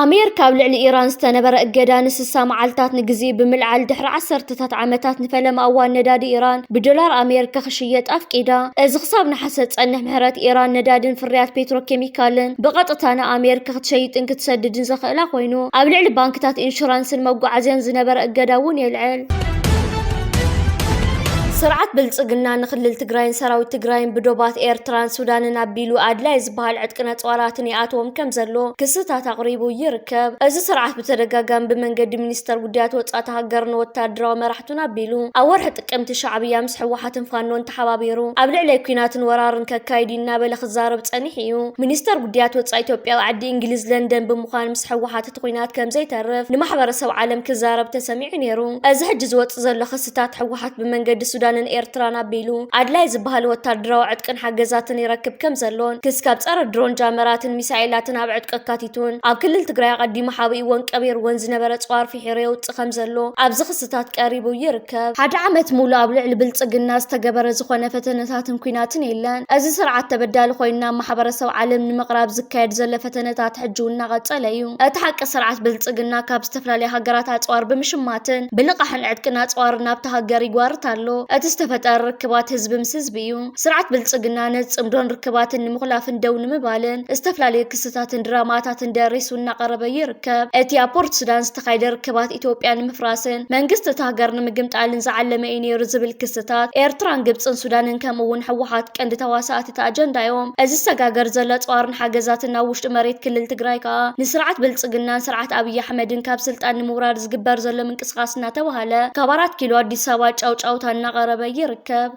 ኣሜሪካ ኣብ ልዕሊ ኢራን ዝተነበረ እገዳ ንስሳ መዓልታት ንግዜኡ ብምልዓል፣ ድሕሪ ዓሰርተታት ዓመታት ንፈለማ እዋን ነዳዲ ኢራን ብዶላር ኣሜሪካ ክሽየጥ ኣፍቂዳ። እዚ ክሳብ ነሓሰ ዝጸንሕ ምሕረት ኢራን ነዳድን ፍርያት ፔትሮኬሚካልን ብቐጥታ ንኣሜሪካ ክትሸይጥን ክትሰድድን ዘኽእላ ኮይኑ፣ ኣብ ልዕሊ ባንክታት፣ ኢንሹራንስን መጓዓዝያን ዝነበረ እገዳ እውን የልዕል። ስርዓት ብልጽግና ንክልል ትግራይን ሰራዊት ትግራይን ብዶባት ኤርትራን ሱዳንን ኣቢሉ ኣድላይ ዝበሃል ዕጥቅን ኣጽዋራትን ይኣትዎም ከም ዘሎ ክስታት ኣቕሪቡ ይርከብ። እዚ ስርዓት ብተደጋጋሚ ብመንገዲ ሚኒስተር ጉዳያት ወጻኢ ሃገርን ወታደራዊ መራሕቱን ኣቢሉ፣ ኣብ ወርሒ ጥቅምቲ ሻዕብያ ምስ ህወሓትን ፋኖን ተሓባቢሩ ኣብ ልዕለይ ኲናትን ወራርን ከካይድ እዩ እናበለ ክዛረብ ጸኒሑ እዩ። ሚኒስተር ጉዳያት ወጻኢ ኢትዮጵያ ኣብ ዓዲ እንግሊዝ ለንደን ብምዃን ምስ ህወሓት እቲ ኲናት ከም ዘይተርፍ ንማሕበረሰብ ዓለም ክዛረብ ተሰሚዑ ነይሩ። እዚ ሕጂ ዝወጽእ ዘሎ ክስታት፣ ህወሓት ብመንገዲ ሱዳንን ኤርትራን ኣቢሉ ኣድላይ ዝበሃል ወታደራዊ ዕጥቅን ሓገዛትን ይረክብ ከም ዘሎን፣ ክስካብ ጸረ ድሮን ጃመራትን ሚሳኤላትን ኣብ ዕጥቂ ኣካቲቱን፣ ኣብ ክልል ትግራይ ኣቐዲሙ ሓቢእዎን ቀቢርዎን ዝነበረ ጸዋር ፍሒሩ የውጽእ ከም ዘሎ ኣብዚ ክስታት ቀሪቡ ይርከብ። ሓደ ዓመት ሙሉእ ኣብ ልዕሊ ብልጽግና ዝተገበረ ዝኾነ ፈተነታትን ኲናትን የለን። እዚ ስርዓት ተበዳሊ ኮይኑ ናብ ማሕበረሰብ ዓለም ንምቕራብ ዝካየድ ዘሎ ፈተነታት ሕጂ እውን እናቐጸለ እዩ። እቲ ሓቂ፣ ስርዓት ብልጽግና ካብ ዝተፈላለያ ሃገራት ኣጽዋር ብምሽማትን ብልቓሕን ዕጥቅን ኣጽዋርን ናብታ ሃገር ይጓርት ኣሎ። እቲ ዝተፈጠረ ርክባት ህዝቢ ምስ ህዝቢ እዩ። ስርዓት ብልጽግና ነዚ ጽምዶን ርክባትን ንምኹላፍን ደው ንምባልን ዝተፈላለዩ ክስታትን ድራማታትን ደሪሱ እናቐረበ ይርከብ። እቲ ኣብ ፖርት ሱዳን ዝተኻየደ ርክባት ኢትዮጵያ ንምፍራስን መንግስቲ እታ ሃገር ንምግምጣልን ዝዓለመ እዩ ነይሩ ዝብል ክስታት፣ ኤርትራን ግብጽን ሱዳንን ከምኡ እውን ህወሓት ቀንዲ ተዋሳእቲ እቲ ኣጀንዳ እዮም። እዚ ዝሰጋገር ዘሎ ኣጽዋርን ሓገዛትን ናብ ውሽጢ መሬት ክልል ትግራይ ከኣ ንስርዓት ብልጽግናን ስርዓት ኣብይ ኣሕመድን ካብ ስልጣን ንምውራድ ዝግበር ዘሎ ምንቅስቓስ እናተባህለ ካብ ኣራት ኪሎ ኣዲስ ኣበባ ጫውጫውታ እናቐረበ ይርከብ።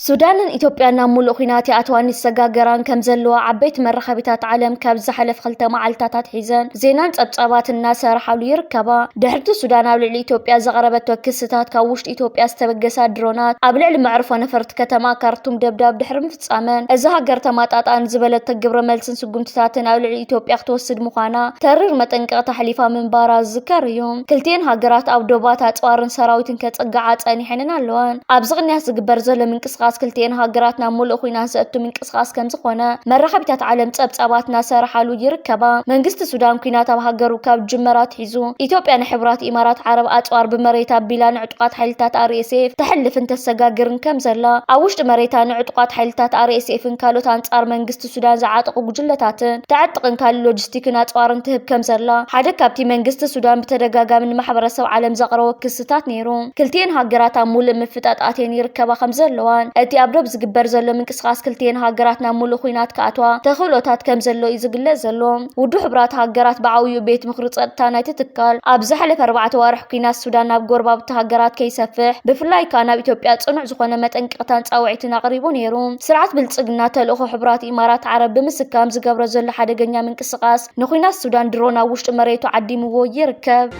ሱዳንን ኢትዮጵያን ናብ ሙሉእ ኲናት ይኣትዋን ይሰጋገራን ከም ዘለዋ ዓበይቲ መራኸቢታት ዓለም ካብ ዝሓለፈ ክልተ መዓልታት ኣትሒዘን ዜናን ጸብጻባትን እናሰርሓሉ ይርከባ። ድሕርቲ ሱዳን ኣብ ልዕሊ ኢትዮጵያ ዘቕረበቶ ክስታት፣ ካብ ውሽጢ ኢትዮጵያ ዝተበገሳ ድሮናት ኣብ ልዕሊ መዕርፎ ነፈርቲ ከተማ ካርቱም ደብዳብ ድሕሪ ምፍጻመን፣ እዚ ሃገር ተማጣጣኒ ዝበለቶ ግብረ መልስን ስጉምትታትን ኣብ ልዕሊ ኢትዮጵያ ክትወስድ ምዃና ተሪር መጠንቀቕታ ኣሕሊፋ ምንባራ ዝዝከር እዩ። ክልቲኤን ሃገራት ኣብ ዶባት ኣጽዋርን ሰራዊትን ከጸግዓ ጸኒሐንን ኣለዋን። ኣብዚ ቅንያት ዝግበር ዘሎ ምንቅስቓስ ክልቲኤን ሃገራት ናብ ሙሉእ ኲናት ዘእቱ ምንቅስቓስ ከም ዝኾነ መራኸቢታት ዓለም ጸብጻባት እናሰርሓሉ ይርከባ። መንግስቲ ሱዳን ኲናት ኣብ ሃገሩ ካብ ዝጅመር ኣትሒዙ፣ ኢትዮጵያ ንሕቡራት ኢማራት ዓረብ ኣጽዋር ብመሬት ኣቢላ ንዕጡቓት ሓይልታት ኣር ኤስ ኤፍ ተሕልፍን ተሰጋግርን ከም ዘላ፣ ኣብ ውሽጢ መሬታ ንዕጡቓት ሓይልታት ኣር ኤስ ኤፍን ካልኦት ኣንጻር መንግስቲ ሱዳን ዝዓጠቑ ጉጅለታትን ተዕጥቕን ካልእ ሎጂስቲክን ኣጽዋርን ትህብ ከም ዘላ፣ ሓደ ካብቲ መንግስቲ ሱዳን ብተደጋጋሚ ንማሕበረሰብ ዓለም ዘቕረቦ ክስታት ነይሩ። ክልቲኤን ሃገራት ኣብ ሙሉእ ምፍጣጥ ኣትየን ይርከባ ከም ዘለዋን፣ እቲ ኣብ ዶብ ዝግበር ዘሎ ምንቅስቓስ ክልቲኤን ሃገራት ናብ ሙሉእ ኲናት ክኣትዋ ተኽእሎታት ከም ዘሎ እዩ ዝግለጽ ዘሎ። ውድብ ሕቡራት ሃገራት ብዓብዩ ቤት ምኽሪ ጸጥታ ናይቲ ትካል ኣብ ዝሓለፈ ኣርባዕተ ዋርሕ ኲናት ሱዳን ናብ ጎረባብቲ ሃገራት ከይሰፍሕ፣ ብፍላይ ከኣ ናብ ኢትዮጵያ ጽኑዕ ዝኾነ መጠንቀቕታን ጻውዒትን ኣቕሪቡ ነይሩ። ስርዓት ብልጽግና ተልእኾ ሕቡራት ኢማራት ዓረብ ብምስካም ዝገብሮ ዘሎ ሓደገኛ ምንቅስቓስ ንኹናት ሱዳን ድሮን ኣብ ውሽጢ መሬቱ ዓዲምዎ ይርከብ።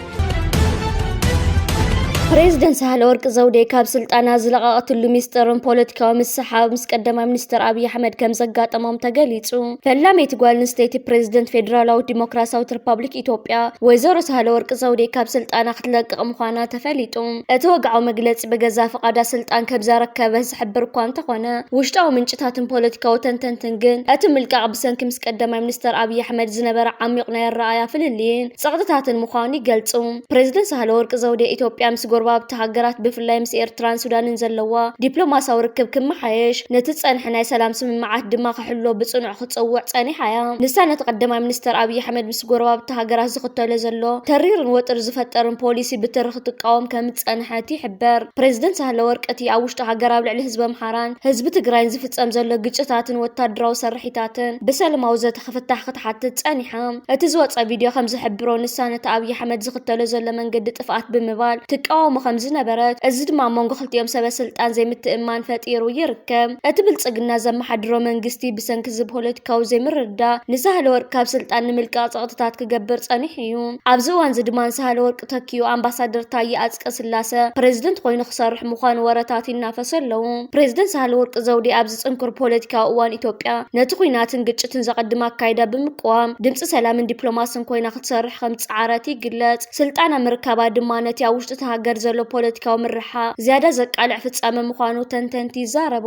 ፕሬዝደንት ሳህለወርቅ ዘውዴ ካብ ስልጣና ዝለቐቐትሉ ሚስጥርን ፖለቲካዊ ምስሓብ ምስ ቀዳማይ ሚኒስትር ኣብይ ኣሕመድ ከም ዘጋጠሞም ተገሊጹ። ፈላመይቲ ጓል ኣንስተይቲ ፕሬዝደንት ፌዴራላዊት ዲሞክራሲያዊት ሪፓብሊክ ኢትዮጵያ ወይዘሮ ሳህለወርቅ ዘውዴ ካብ ስልጣና ክትለቅቕ ምዃና ተፈሊጡ። እቲ ወግዓዊ መግለጺ ብገዛ ፍቓዳ ስልጣን ከም ዘረከበት ዝሕብር እኳ እንተኾነ፣ ውሽጣዊ ምንጭታትን ፖለቲካዊ ተንተንትን ግን እቲ ምልቃቕ ብሰንኪ ምስ ቀዳማይ ሚኒስትር ኣብይ ኣሕመድ ዝነበረ ዓሚቕ ናይ ኣረኣእያ ፍልልይን ጸቕጥታትን ምዃኑ ይገልጹ። ፕሬዝደንት ሳህለወርቅ ዘውዴ፣ ኢትዮጵያ ምስ ጎረባብቲ ሃገራት ብፍላይ ምስ ኤርትራን ሱዳንን ዘለዋ ዲፕሎማሲያዊ ርክብ ክመሓየሽ፣ ነቲ ዝጸንሐ ናይ ሰላም ስምምዓት ድማ ክሕሎ ብጽኑዕ ክትጸውዕ ጸኒሓ እያ። ንሳ ነቲ ቀዳማይ ሚኒስትር ኣብይ ኣሕመድ ምስ ጎረባብቲ ሃገራት ዝኽተሎ ዘሎ ተሪርን ወጥሪ ዝፈጠርን ፖሊሲ ብትሪ ክትቃወም ከም ዝጸንሐት ይሕበር። ፕሬዝደንት ሳህለወርቅ፣ እቲ ኣብ ውሽጢ ሃገር ኣብ ልዕሊ ህዝቢ ኣምሓራን ህዝቢ ትግራይን ዝፍጸም ዘሎ ግጭታትን ወታደራዊ ስርሒታትን ብሰላማዊ ዘተ ክፍታሕ ክትሓትት ጸኒሓ። እቲ ዝወጸ ቪድዮ ከም ዝሕብሮ፣ ንሳ ነቲ ኣብይ ኣሕመድ ዝኽተሎ ዘሎ መንገዲ ጥፍኣት ብምባል ትቃወሞ ከም ዝነበረት፣ እዚ ድማ ኣብ መንጎ ክልቲኦም ሰበ ስልጣን ዘይምትእምማን ፈጢሩ ይርከብ። እቲ ብልጽግና ዘመሓድሮ መንግስቲ ብሰንኪ እዚ ፖለቲካዊ ዘይምርድዳእ ንሳህለወርቅ ካብ ስልጣን ንምልቃቕ ጸቕጥታት ክገብር ጸኒሑ እዩ። ኣብዚ እዋን እዚ ድማ ንሳህለወርቅ ተኪኡ ኣምባሳደር ታየ ኣጽቀ ስላሰ ፕሬዝደንት ኮይኑ ክሰርሕ ምዃኑ ወረታት ይናፈሱ ኣለዉ። ፕሬዝደንት ሳህለወርቅ ዘውዴ ኣብዚ ጽንኩር ፖለቲካዊ እዋን ኢትዮጵያ ነቲ ኲናትን ግጭትን ዘቐድም ኣካይዳ ብምቅዋም ድምጺ ሰላምን ዲፕሎማስን ኮይና ክትሰርሕ ከም ዝጸዓረት ይግለጽ። ስልጣና ምርካባ ድማ ነቲ ኣብ ውሽጢ እታ ሃገር ዘሎ ፖለቲካዊ ምርሕሓቕ ዝያዳ ዘቃልዕ ፍጻመ ምዃኑ ተንተንቲ ይዛረቡ።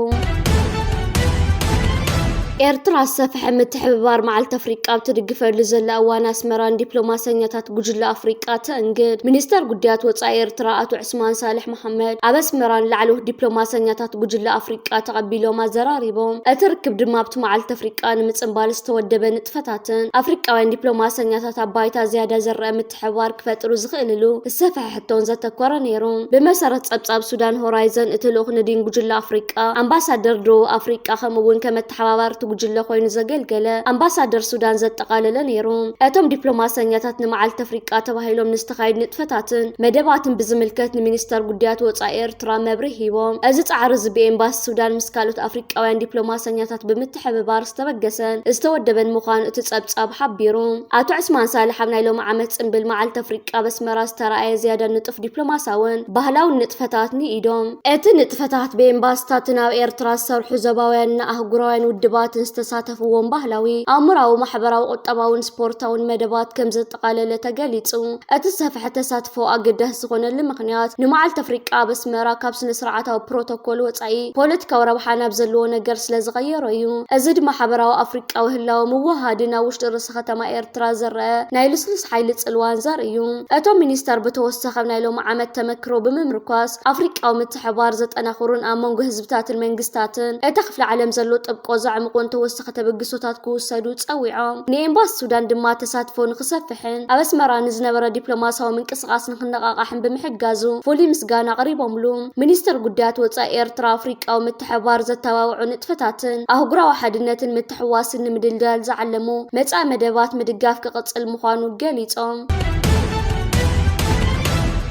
ኤርትራ ዝሰፍሐ ምትሕብባር መዓልቲ ኣፍሪቃ ኣብ ትድግፈሉ ዘላ እዋን፣ ኣስመራ ንዲፕሎማሰኛታት ጉጅለ ኣፍሪቃ ተእንግድ። ሚኒስተር ጉዳያት ወጻኢ ኤርትራ ኣቶ ዑስማን ሳልሕ መሓመድ ኣብ ኣስመራ ንላዕለዎት ዲፕሎማሰኛታት ጉጅለ ኣፍሪቃ ተቐቢሎም ኣዘራሪቦም። እቲ ርክብ ድማ ኣብቲ መዓልቲ ኣፍሪቃ ንምጽንባል ዝተወደበ ንጥፈታትን ኣፍሪቃውያን ዲፕሎማሰኛታት ኣብ ባይታ ዝያዳ ዝረአ ምትሕብባር ክፈጥሩ ዝኽእልሉ ዝሰፍሐ ሕቶን ዘተኮረ ነይሩ። ብመሰረት ጸብጻብ ሱዳን ሆራይዘን፣ እቲ ልኡኽ ንዲን ጉጅለ ኣፍሪቃ፣ ኣምባሳደር ደቡብ ኣፍሪቃ፣ ከምኡ እውን ከም ኣተሓባባሪ እቲ ጉጅለ ኮይኑ ዘገልገለ ኣምባሳደር ሱዳን ዘጠቓለለ ነይሩ። እቶም ዲፕሎማሰኛታት ንመዓልቲ ኣፍሪቃ ተባሂሎም ንዝተኻየዱ ንጥፈታትን መደባትን ብዝምልከት ንሚኒስተር ጉዳያት ወጻኢ ኤርትራ መብርሂ ሂቦም። እዚ ጻዕሪ እዚ ብኤምባሲ ሱዳን ምስ ካልኦት ኣፍሪቃውያን ዲፕሎማሰኛታት ብምትሕብባር ዝተበገሰን ዝተወደበን ምዃኑ እቲ ጸብጻብ ሓቢሩ። ኣቶ ዕስማን ሳልሕ ኣብ ናይ ሎሚ ዓመት ጽንብል መዓልቲ ኣፍሪቃ ኣብ ኣስመራ ዝተረኣየ ዝያዳ ንጡፍ ዲፕሎማሳውን ባህላውን ንጥፈታት ንኢዶም። እቲ ንጥፈታት ብኤምባሲታትን ኣብ ኤርትራ ዝሰርሑ ዞባውያንን ኣህጉራውያን ውድባትን ዝተሳተፍዎም ባህላዊ፣ ኣእምራዊ፣ ማሕበራዊ፣ ቁጠባውን ስፖርታውን መደባት ከም ዘጠቓለለ ተገሊጹ። እቲ ዝሰፍሐ ተሳትፎ ኣገዳሲ ዝኾነሉ ምኽንያት፣ ንመዓልቲ ኣፍሪቃ ኣብ ኣስመራ ካብ ስነ ስርዓታዊ ፕሮቶኮል ወጻኢ ፖለቲካዊ ረብሓ ናብ ዘለዎ ነገር ስለ ዝቐየሮ እዩ። እዚ ድማ ሓበራዊ ኣፍሪቃዊ ህላወ ምውህሃድን ኣብ ውሽጢ ርእሰ ከተማ ኤርትራ ዝረአ ናይ ልስሉስ ሓይሊ ጽልዋን ዘርኢ እዩ። እቶም ሚኒስተር ብተወሳኺ ኣብ ናይ ሎሚ ዓመት ተመክሮ ብምምርኳስ፣ ኣፍሪቃዊ ምትሕብባር ዘጠናኽሩን ኣብ መንጎ ህዝብታትን መንግስታትን እታ ክፍለ ዓለም ዘሎ ጥብቆ ዘዕምቑን ተወሳኺ ተበግሶታት ክውሰዱ ጸዊዖም። ንኤምባሲ ሱዳን ድማ ተሳትፎ ንክሰፍሕን ኣብ ኣስመራ ንዝነበረ ዲፕሎማሲያዊ ምንቅስቓስ ንክነቓቓሕን ብምሕጋዙ ፍሉይ ምስጋና ኣቕሪቦምሉ። ሚኒስተር ጉዳያት ወጻኢ ኤርትራ፣ ኣፍሪቃዊ ምትሕብባር ዘተባብዑ ንጥፈታትን ኣህጉራዊ ሓድነትን ምትሕውዋስን ንምድልዳል ዝዓለሙ መጻኢ መደባት ምድጋፍ ክቕጽል ምዃኑ ገሊጾም።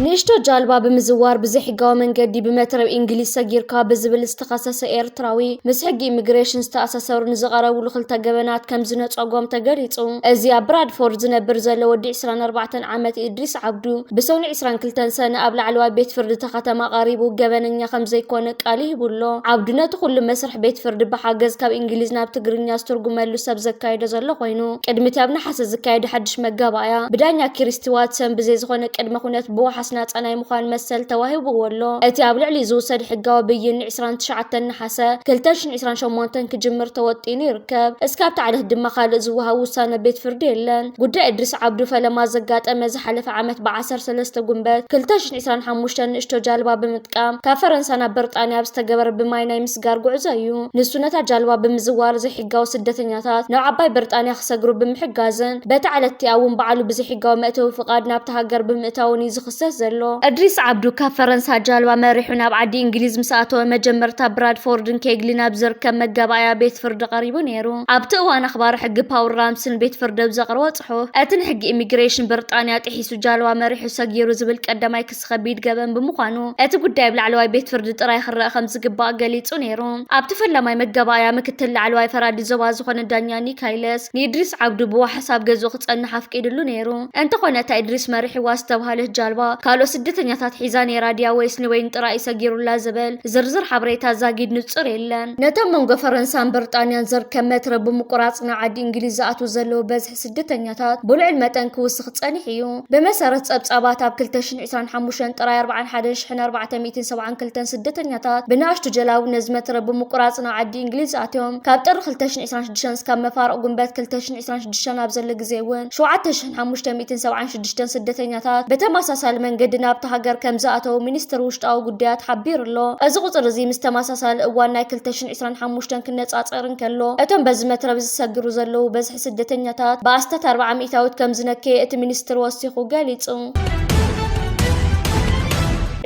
ንእሽቶ ጃልባ ብምዝዋር ብዘይሕጋዊ መንገዲ ብመትረብ እንግሊዝ ሰጊርካ ብዝብል ዝተኸሰሰ ኤርትራዊ፣ ምስ ሕጊ ኢሚግሬሽን ዝተኣሳሰሩ ንዝቐረብሉ ክልተ ገበናት ከም ዝነጸጎም ተገሊጹ። እዚ ኣብ ብራድፎርድ ዝነብር ዘሎ ወዲ ዕስራን ኣርባዕተን ዓመት ኢድሪስ ዓብዱ፣ ብሰኑይ ዕስራን ክልተን ሰነ ኣብ ላዕለዋይ ቤት ፍርዲ እታ ከተማ ቀሪቡ ገበነኛ ከም ዘይኮነ ቃል ይህቡ ኣሎ። ዓብዱ ነቲ ኩሉ መስርሕ ቤት ፍርዲ ብሓገዝ ካብ እንግሊዝ ናብ ትግርኛ ዝትርጉመሉ ሰብ ዘካየዶ ዘሎ ኮይኑ፣ ቅድሚ እቲ ኣብ ነሓሰ ዝካየድ ሓድሽ መጋባእያ፣ ብዳኛ ክሪስቲ ዋትሰን ብዘይ ዝኾነ ቅድመ ኩነት ብዋሕስ ናጻ ናይ ምዃን መሰል ተዋሂብዎ ኣሎ። እቲ ኣብ ልዕሊ ዝውሰድ ሕጋዊ ብይን ንዕስራን ትሽዓተን ነሓሰ ክልተ ሽሕን ዕስራን ሸሞንተን ክጅምር ተወጢኑ ይርከብ። እስካብ ታዕለት ድማ ካልእ ዝወሃብ ውሳነ ቤት ፍርዲ የለን። ጉዳይ እድሪስ ዓብዱ ፈለማ ዘጋጠመ ዝሓለፈ ዓመት ብዓሰርተ ሰለስተ ጉንበት ክልተ ሽሕን ዕስራን ሓሙሽተን ንእሽቶ ጃልባ ብምጥቃም ካብ ፈረንሳ ናብ ብርጣንያ ኣብ ዝተገበረ ብማይ ናይ ምስጋር ጉዕዞ እዩ። ንሱ ነታ ጃልባ ብምዝዋር ዘይሕጋዊ ስደተኛታት ናብ ዓባይ ብርጣንያ ክሰግሩ ብምሕጋዝን በቲ ዕለት እቲኣ እውን ባዕሉ ብዘይሕጋዊ መእተዊ ፍቓድ ናብታ ሃገር ብምእታውን እዩ ዝኽሰስ ዘሎ። እድሪስ ዓብዱ ካብ ፈረንሳ ጃልባ መሪሑ ናብ ዓዲ እንግሊዝ ምስ ኣተወ፣ መጀመርታ ብራድፎርድን ኬግሊን ኣብ ዝርከብ መጋባእያ ቤት ፍርዲ ቀሪቡ ነይሩ። ኣብቲ እዋን ኣኽባሪ ሕጊ ፓውል ራምስን ቤት ፍርዲ ኣብ ዘቕረቦ ጽሑፍ፣ እቲ ንሕጊ ኢሚግሬሽን ብርጣንያ ጥሒሱ ጃልባ መሪሑ ሰጊሩ ዝብል ቀዳማይ ክሲ ከቢድ ገበን ብምዃኑ፣ እቲ ጉዳይ ኣብ ላዕለዋይ ቤት ፍርዲ ጥራይ ክረኣ ከም ዝግባእ ገሊጹ ነይሩ። ኣብቲ ፈላማይ መጋባእያ፣ ምክትል ላዕለዋይ ፈራዲ ዞባ ዝኾነ ዳኛ ኒክ ሃይለስ፣ ንኢድሪስ ዓብዱ ብዋሕስ ኣብ ገዝኡ ክጸንሕ ኣፍቂድሉ ነይሩ። እንተኾነ፣ እታ ኢድሪስ መሪሕዋ ዝተባህለት ጃልባ ካልኦት ስደተኛታት ሒዛ ነይራ ድያ ወይስ ንወይን ጥራይ እዩ ሰጊሩላ ዝብል ዝርዝር ሓበሬታ ዛጊድ ንጹር የለን። ነቶም መንጎ ፈረንሳን ብርጣንያን ዝርከብ መትረብ ብምቁራጽ ናብ ዓዲ እንግሊዝ ዝኣትዉ ዘለዉ በዝሒ ስደተኛታት ብልዑል መጠን ክውስኽ ጸኒሑ እዩ። ብመሰረት ጸብጻባት፣ ኣብ ክልተ ሽሕን ዕስራን ሓሙሽተን ጥራይ ኣርባዓን ሓደን ሽሕን ኣርባዕተ ሚእትን ሰብዓን ክልተን ስደተኛታት ብንኣሽቱ ጀላቡ ነዚ መትረብ ብምቁራጽ ናብ ዓዲ እንግሊዝ ኣትዮም። ካብ ጥሪ ክልተ ሽሕን ዕስራን ሽዱሽተን እስካብ መፋርቕ ጉንበት ክልተ ሽሕን ዕስራን ሽዱሽተን ኣብ ዘሎ ግዜ እውን ሸውዓተ ሽሕን ሓሙሽተ ሚእትን ሰብዓን ሽዱሽተን ስደተኛታት ብተመሳሳሊ መንገዲ ናብታ ሃገር ከም ዝኣተዉ ሚኒስትሪ ውሽጣዊ ጉዳያት ሓቢሩ ኣሎ። እዚ ቁጽሪ እዚ ምስ ተመሳሳሊ እዋን ናይ ክልተ ሽሕን ዕስራን ሓሙሽተን ክነጻጸር እንከሎ፣ እቶም በዚ መትረብ ዝሰግሩ ዘለዉ በዝሒ ስደተኛታት ብኣስታት ኣርብዓ ሚእታዊት ከም ዝነከየ እቲ ሚኒስትሪ ወሲኹ ገሊጹ።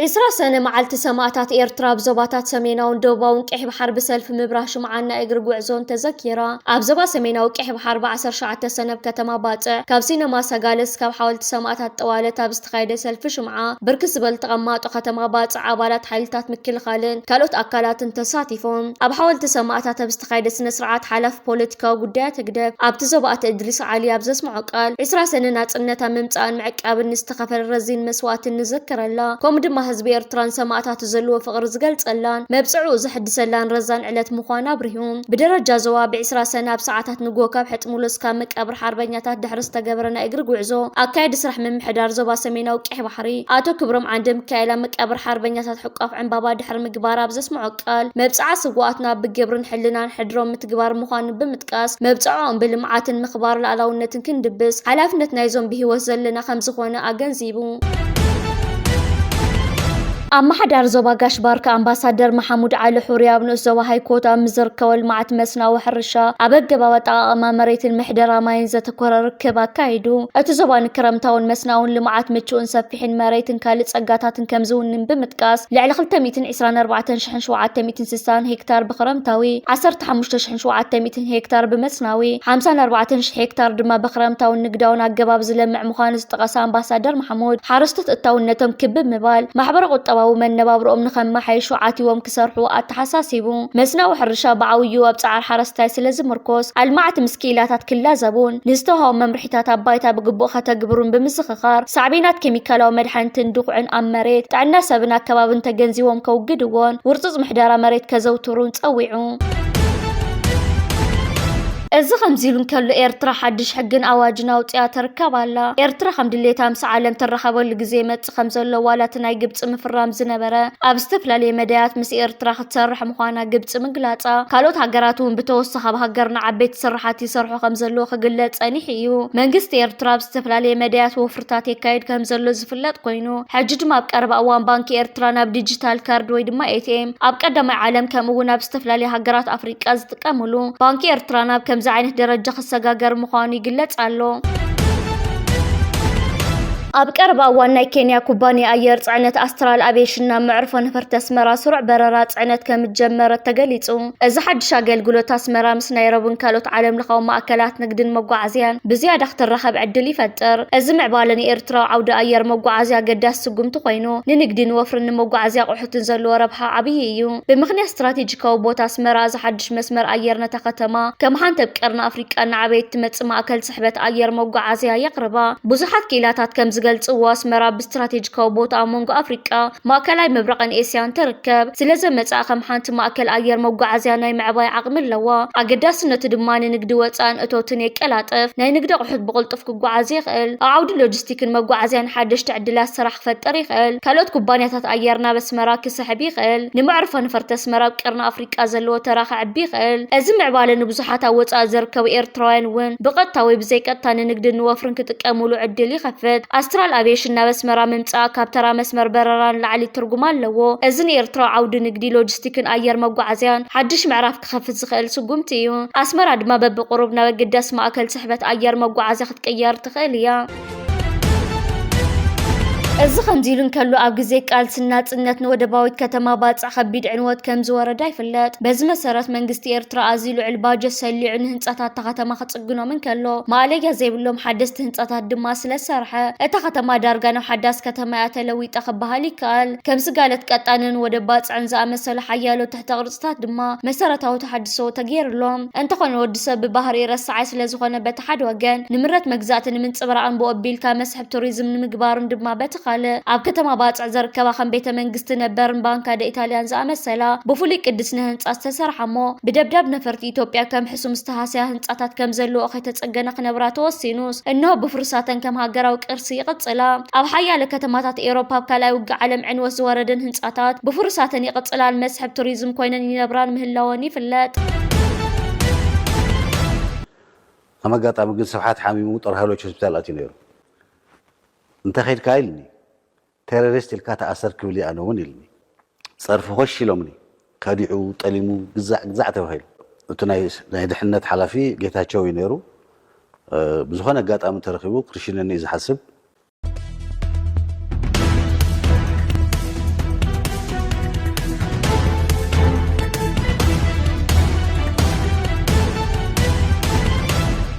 ዕስራ ሰነ መዓልቲ ሰማእታት ኤርትራ ኣብ ዞባታት ሰሜናውን ደቡባውን ቀይሕ ባሕር ብሰልፊ ምብራህ ሽምዓን ናይ እግሪ ጉዕዞን ተዘኪራ። ኣብ ዞባ ሰሜናዊ ቀይሕ ባሕር ብዓሰርተ ትሽዓተ ሰነ ኣብ ከተማ ባጽዕ ካብ ሲነማ ሰጋለስ ካብ ሓወልቲ ሰማእታት ጠዋለት ኣብ ዝተኻየደ ሰልፊ ሽምዓ ብርክት ዝበሉ ተቐማጦ ከተማ ባጽዕ፣ ኣባላት ሓይልታት ምክልኻልን ካልኦት ኣካላትን ተሳቲፎም። ኣብ ሓወልቲ ሰማእታት ኣብ ዝተኻየደ ስነ ስርዓት ሓላፊ ፖለቲካዊ ጉዳያት ህግደፍ ኣብቲ ዞባ ኣቶ እድሪስ ዓሊ ኣብ ዘስምዖ ቃል፣ ዕስራ ሰነ ናጽነት ኣብ ምምጻእን ምዕቃብን ንዝተኸፈለ ረዚን መስዋእትን ንዘክረላ፣ ከምኡ ድማ ህዝቢ ኤርትራን ሰማእታቱ ዘለዎ ፍቕሪ ዝገልጸላን መብጽዑ ዘሐድሰላን ረዛን ዕለት ምዃኑ ኣብሪሁ። ብደረጃ ዞባ ብ20 ሰነ ኣብ ሰዓታት ንግሆ ካብ ሕጥሙሎ እስካብ መቃብር ሓርበኛታት ድሕሪ ዝተገበረ ናይ እግሪ ጉዕዞ ኣካየዲ ስራሕ ምምሕዳር ዞባ ሰሜናዊ ቀይሕ ባሕሪ ኣቶ ክብሮም ዓንደ ሚካኤል ኣብ መቃብር ሓርበኛታት ሕቋፍ ዕምባባ ድሕሪ ምግባር ኣብ ዘስምዖ ቃል፣ መብጽዓ ስውኣትና ብግብርን ሕልናን ሕድሮም ምትግባር ምዃኑ ብምጥቃስ፣ መብጽዓኦም ብልምዓትን ምኽባር ሉዓላውነትን ክንድብስ ሓላፍነት ናይዞም ብህይወት ዘለና ከም ዝኾነ ኣገንዚቡ። ኣመሓዳሪ ዞባ ጋሽ ባርካ ኣምባሳደር መሓሙድ ዓሊ ሑሪ ኣብ ንኡስ ዞባ ሃይኮት ኣብ ዝርከቦ ልምዓት መስናዊ ሕርሻ ኣብ ኣገባብ ኣጠቓቕማ መሬትን ምሕደራ ማይን ዘተኮረ ርክብ ኣካይዱ። እቲ ዞባ ንክረምታውን መስናውን ልምዓት ምቹእን ሰፊሕን መሬትን ካልእ ጸጋታትን ከም ዝውንን ብምጥቃስ፣ ልዕሊ ክልተ ሚእትን ዕስራን ኣርባዕተን ሽሕን ሸውዓተ ሚእትን ስሳን ሄክታር ብክረምታዊ፣ ዓሰርተ ሓሙሽተ ሽሕን ሸውዓተ ሚእትን ሄክታር ብመስናዊ፣ ሓምሳን ኣርባዕተን ሽሕ ሄክታር ድማ ብክረምታውን ንግዳውን ኣገባብ ዝለምዕ ምዃኑ ዝጠቐሰ ኣምባሳደር መሓሙድ፣ ሓረስቶት እታውነቶም ክብ ምባል፣ ማሕበረ ቁጠባዊ መነባብሮኦም ንኸመሓይሹ ዓቲቦም ክሰርሑ ኣተሓሳሲቡ። መስናዊ ሕርሻ ብዓብዩ ኣብ ጻዕር ሓረስታይ ስለ ዝምርኮስ፣ ኣልማዕቲ ምስ ክኢላታት ክላዘቡን ንዝተዋህቦም መምርሒታት ኣብ ባይታ ብግቡእ ከተግብሩን ብምዝኽኻር፣ ሳዕቤናት ኬሚካላዊ መድሓኒትን ድኹዕን ኣብ መሬት፣ ጥዕና ሰብን ኣከባብን ተገንዚቦም ከውግድዎን ውርጹጽ ምሕደራ መሬት ከዘውትሩን ጸዊዑ። እዚ ከምዚ ኢሉ እንከሎ፣ ኤርትራ ሓድሽ ሕግን ኣዋጅን ኣውጺኣ ትርከብ ኣላ። ኤርትራ ከም ድሌታ ምስ ዓለም ትራኸበሉ ግዜ ይመጽእ ከም ዘሎ፣ ዋላ እቲ ናይ ግብጺ ምፍራም ዝነበረ፣ ኣብ ዝተፈላለየ መዳያት ምስ ኤርትራ ክትሰርሕ ምዃና ግብጺ ምግላጻ፣ ካልኦት ሃገራት እውን ብተወሳኺ ኣብ ሃገርና ዓበይቲ ስራሓት ይሰርሑ ከም ዘለዉ ክግለጽ ጸኒሑ እዩ። መንግስቲ ኤርትራ ኣብ ዝተፈላለየ መዳያት ወፍርታት የካይድ ከም ዘሎ ዝፍለጥ ኮይኑ፣ ሕጂ ድማ ኣብ ቀረባ እዋን ባንኪ ኤርትራ ናብ ዲጂታል ካርድ ወይ ድማ ኤ ቲ ኤም ኣብ ቀዳማይ ዓለም፣ ከምኡ እውን ኣብ ዝተፈላለየ ሃገራት ኣፍሪቃ ዝጥቀምሉ ባንኪ ኤርትራ ናብ ከምዚ ዓይነት ደረጃ ክሰጋገር ምዃኑ ይግለጽ ኣሎ። ኣብ ቀረባ እዋን ናይ ኬንያ ኩባንያ ኣየር ጽዕነት ኣስትራል ኣቪዬሽን ናብ መዕርፎ ነፈርቲ ኣስመራ ስሩዕ በረራ ጽዕነት ከም ዝጀመረት ተገሊጹ። እዚ ሓድሽ ኣገልግሎት ኣስመራ ምስ ናይሮብን ካልኦት ዓለም ለኻዊ ማእከላት ንግድን መጓዓዝያን ብዝያዳ ክትራኸብ ዕድል ይፈጥር። እዚ ምዕባለ ንኤርትራዊ ዓውዲ ኣየር መጓዓዝያ ኣገዳሲ ስጉምቲ ኮይኑ፣ ንንግድን ወፍርን ንመጓዓዝያ ኣቑሑትን ዘለዎ ረብሓ ዓብዪ እዩ። ብምኽንያት ስትራቴጂካዊ ቦታ ኣስመራ፣ እዚ ሓድሽ መስመር ኣየር ነታ ከተማ ከም ሓንቲ ኣብ ቀርኒ ኣፍሪቃ እናዓበየት ትመጽእ ማእከል ስሕበት ኣየር መጓዓዝያ የቕርባ። ብዙሓት ክኢላታት ከም ዝገልጽዎ፣ ኣስመራ ብስትራቴጂካዊ ቦታ ኣብ መንጎ ኣፍሪቃ፣ ማእከላይ ምብራቕን ኤስያን ትርከብ። ስለ ዘመጽኣ ከም ሓንቲ ማእከል ኣየር መጓዓዝያ ናይ ምዕባይ ዓቕሚ ኣለዋ። ኣገዳስነቱ ድማ ንንግዲ ወጻእን እቶትን የቀላጥፍ፣ ናይ ንግዲ ኣቑሑት ብቕልጡፍ ክጓዓዝ ይኽእል፣ ኣብ ዓውዲ ሎጂስቲክን መጓዓዝያን ሓደሽቲ ዕድላት ስራሕ ክፈጥር ይኽእል፣ ካልኦት ኩባንያታት ኣየር ናብ ኣስመራ ክስሕብ ይኽእል፣ ንመዕርፎ ነፈርቲ ኣስመራ ኣብ ቀርኒ ኣፍሪቃ ዘለዎ ተራ ከዕቢ ይኽእል። እዚ ምዕባለ ንብዙሓት ኣብ ወጻኢ ዝርከቡ ኤርትራውያን እውን ብቐጥታ ወይ ብዘይቀጥታ ንንግድን ንወፍርን ክጥቀሙሉ ዕድል ይኸፍት። ኣስትራል ኣቪዬሽን ናብ ኣስመራ ምምጻእ ካብ ተራ መስመር በረራ ንላዕሊ ትርጉም ኣለዎ። እዚ ንኤርትራ ዓውዲ ንግዲ፣ ሎጂስቲክን ኣየር መጓዓዝያን ሓድሽ ምዕራፍ ክኸፍት ዝኽእል ስጉምቲ እዩ። ኣስመራ ድማ በብቕሩብ ናብ ኣገዳሲ ማእከል ስሕበት ኣየር መጓዓዝያ ክትቅየር ትኽእል እያ። እዚ ከምዚ ኢሉ እንከሎ፣ ኣብ ግዜ ቃልሲ ናጽነት ንወደባዊት ከተማ ባጽዕ ከቢድ ዕንወት ከም ዝወረዳ ይፍለጥ። በዚ መሰረት፣ መንግስቲ ኤርትራ ኣዝዩ ልዑል ባጀት ሰሊዑ ንህንጻታት እታ ከተማ ክጽግኖም እንከሎ፣ ማእለያ ዘይብሎም ሓደስቲ ህንጻታት ድማ ስለ ዝሰርሐ፣ እታ ከተማ ዳርጋ ናብ ሓዳስ ከተማ እያ ተለዊጣ ክበሃል ይከኣል። ከም ስጋለት ቀጣንን ወደብ ባጽዕን ዝኣመሰሉ ሓያሎ ትሕተ ቅርጽታት ድማ መሰረታዊ ተሓድሶ ተገይሩሎም። እንተኾነ፣ ወዲ ሰብ ብባህሪኡ ረሳዓይ ስለ ዝኾነ፣ በቲ ሓደ ወገን ንምረት መግዛእቲ ንምንጽብራቕን ብኡ ኣቢልካ መስሕብ ቱሪዝም ንምግባርን ድማ፣ በቲ ካልእ ኣብ ከተማ ባጽዕ ዝርከባ ከም ቤተ መንግስቲ ነበርን ባንካ ደ ኢታልያን ዝኣመሰላ ብፍሉይ ቅዲ ስነ ህንጻ ዝተሰርሓ እሞ ብደብዳብ ነፈርቲ ኢትዮጵያ ከም ሕሱም ዝተሃስያ ህንጻታት ከም ዘለዎ ከይተጸገና ክነብራ ተወሲኑስ፣ እንሆ ብፍርሳተን ከም ሃገራዊ ቅርሲ ይቕጽላ። ኣብ ሓያለ ከተማታት ኤውሮፓ ኣብ ካልኣይ ውግእ ዓለም ዕንወት ዝወረደን ህንጻታት ብፍርሳተን ይቕጽላን መስሕብ ቱሪዝም ኮይነን ይነብራን ምህላወን ይፍለጥ። ከም ኣጋጣሚ ግን ስብሓት ሓሚሙ ጥር ሃሎች ሆስፒታል ኣትዩ ነይሩ። እንተ ኸይድካ ኢልኒ፣ ቴሮሪስት ኢልካ ተኣሰር ክብል ኣነ እውን ኢልኒ። ጸርፊ ኾሽ ኢሎምኒ። ከዲዑ፣ ጠሊሙ፣ ግዛዕ ግዛዕ ተባሂሉ። እቲ ናይ ናይ ድሕነት ሓላፊ ጌታቸው እዩ ነይሩ። ብዝኾነ ኣጋጣሚ ተረኺቡ ክርሽነኒ እዩ ዝሓስብ።